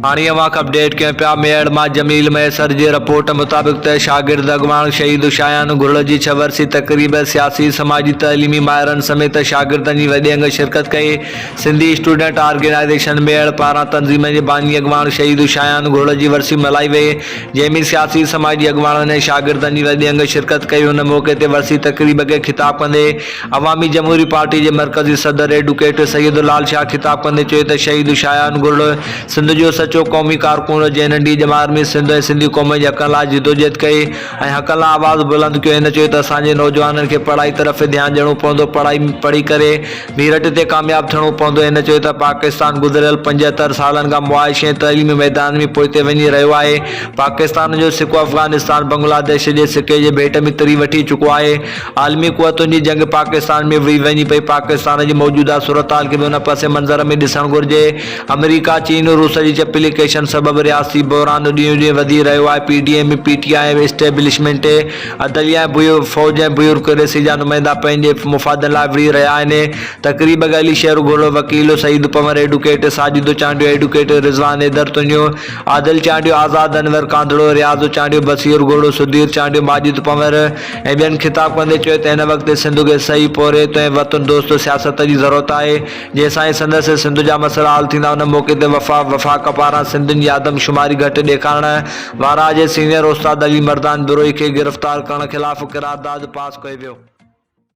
هاڻي اوهان کي اپڊيٽ ڪيون پيا ميهڙ مان جميل مهيسر جي رپورٽ مطابق ته شاگرد اڳواڻ شهيد شايان گهرڙ جي ڇهه ورسي تقريب سياسي سماجي تعليمي ماهرن سميت شاگردن جي وڏي انگ شرڪت ڪئي سنڌي اسٽوڊنٽ آرگنائيزيشن ميهڙ پاران تنظيم جي باني اڳواڻ شهيد شايان گهرڙ جي ورسي ملهائي وئي جنهن ۾ سياسي سماجي اڳواڻن ۽ شاگردن جي وڏي انگ شرڪت ڪئي ان موقعي تي ورسي تقريب کي خطاب ڪندي عوامي جمهوري پارٽي جي مرڪزي صدر ايڊوڪيٽ سيد لال شاهه خطاب ڪندي چيو ته شهيد شايان گرڙ سنڌ جو سچو قومي ڪارڪن هو جنهن ننڍي ڄمار ۾ سنڌ ۽ سنڌي قوم جي حقن لاء جدوجهد ڪئي ۽ حقن لاء آواز بلند ڪيو هن چيو ته اسان جي نوجوانن کي پڙهائي طرف ڌيان ڏيڻو پوندو پڙهائي پڙهي ڪري ميرٽ تي ڪامياب ٿيڻو پوندو هن چيو ته پاڪستان گذريل 75 سالن کان معاشي ۽ تعليمي ميدان ۾ پوئتي وڃي رهيو آهي پاڪستان جو سڪو افغانستان بنگلاديش جي سڪي جي ڀيٽ ۾ تري وٺي چڪو آهي عالمي قوتن جي جنگ پاڪستان ۾ وڙهي وڃي پئي، پاڪستان جي موجوده صورتحال کي به ان پس منظر ۾ ڏسڻ گهرجي، آمريڪا، چين، روس جي چپليڪيشن سبب رياستي بحران ڏينهون ڏينهن وڌي رهيو آهي، P D M, P T I ۽ establishment, عدليه ۽ فوج ۽ بيورڪريسي جا نمائندا پنهنجي مفادن لاء وڙهي رهيا آهن، تقريب کي علي شير گهرڙو، وڪيل سعيد پنور، ايڊوڪيٽ ساجد چانڊيو، ايڊوڪيٽ رضوان حيدر تنيو، عادل چانڊيو، آزاد انور ڪانڌڙو، رياض چانڊيو، بصير گهرڙو، سڌير چانڊيو، ماجد پنور ۽ ٻين خطاب ڪندي چيو ته هن وقت سنڌ کي صحيح پورهيت ۽ وطن دوست سياست جي ضرورت آهي جنهن سان ئي سندس ۽ سنڌ جا مسئلا حل ٿيندا ان موقعي تي وفا وفاق پاران سنڌين جي آدمشماري گهٽ ڏيکارڻ وارا جي سينيئر استاد علي مردان بروهي کي گرفتار ڪرڻ خلاف قرارداد پاس ڪيو ويو.